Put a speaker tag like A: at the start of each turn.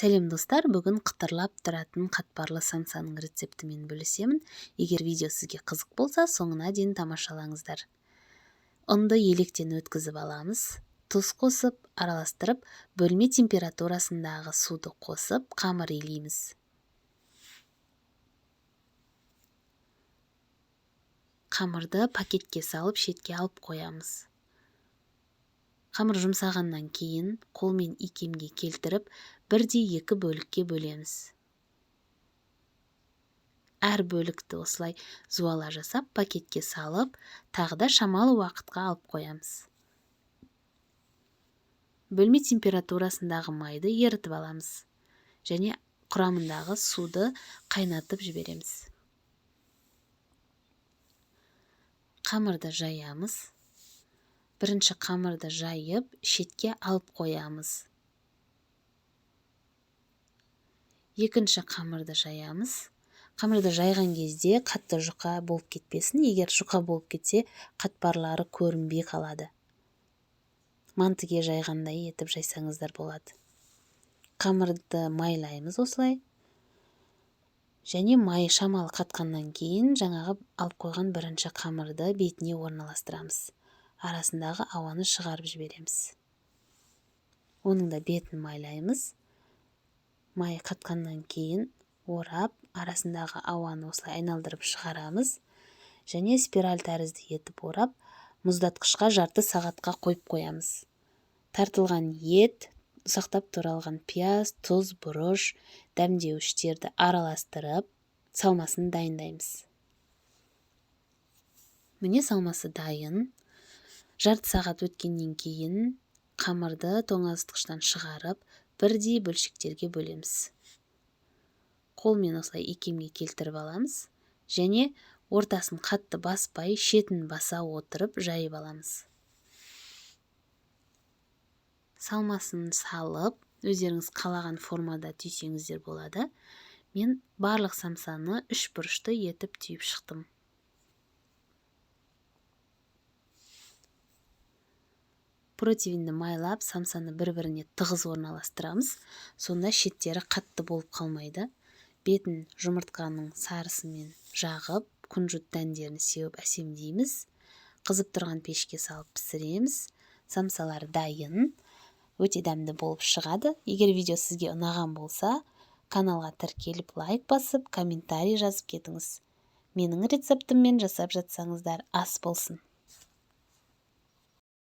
A: Сәлем, достар! Бүгін қытырлап тұратын қатпарлы самсаның рецептімен бөлісемін. Егер видео сізге қызық болса, соңына дейін тамашалаңыздар. Ұнды електен өткізіп аламыз. Тұз қосып, араластырып, бөлме температурасындағы суды қосып, қамыр илейміз. Қамырды пакетке салып, шетке алып қоямыз. Қамыр жұмсағаннан кейін қолмен икемге келтіріп, бірдей екі бөлікке бөлеміз. Әр бөлікті осылай зуала жасап, пакетке салып, тағы да шамалы уақытқа алып қоямыз. Бөлме температурасындағы майды ерітіп аламыз және құрамындағы суды қайнатып жібереміз. Қамырды жаямыз. Бірінші қамырды жайып, шетке алып қоямыз. Екінші қамырды жаямыз. Қамырды жайған кезде қатты жұқа болып кетпесін. Егер жұқа болып кетсе, қатпарлары көрінбей қалады. Мантыге жайғандай етіп жайсаңыздар болады. Қамырды майлаймыз осылай. Және май шамалы қатқаннан кейін жаңағы алып қойған бірінші қамырды бетіне орналастырамыз. Арасындағы ауаны шығарып жібереміз. Оның да бетін майлаймыз. Май қатқаннан кейін орап, арасындағы ауаны осылай айналдырып шығарамыз. Және спираль тәрізді етіп орап, мұздатқышқа жарты сағатқа қойып қоямыз. Тартылған ет, ұсақтап туралған пияз, тұз, бұрыш, дәмдеуіштерді араластырып, салмасын дайындаймыз. Міне, салмасы дайын. Жарты сағат өткеннен кейін қамырды тоңазытқыштан шығарып, бірдей бөлшектерге бөлеміз. Қолмен осылай икемге келтіріп аламыз және ортасын қатты баспай, шетін баса отырып жайып аламыз. Салмасын салып, өздеріңіз қалаған формада түйсеңіздер болады. Мен барлық самсаны үш бұрышты етіп түйіп шықтым. Противенді майлап, самсаны бір-біріне тығыз орналастырамыз. Сонда шеттері қатты болып қалмайды. Бетін жұмыртқаның сарысымен жағып, күнжіт дәндерін сеуіп әсемдейміз. Қызып тұрған пешке салып пісіреміз. Самсалар дайын. Өте дәмді болып шығады. Егер видео сізге ұнаған болса, каналға тіркеліп, лайк басып, комментарий жазып кетіңіз. Менің рецептіммен жасап жатсаңыздар, ас болсын.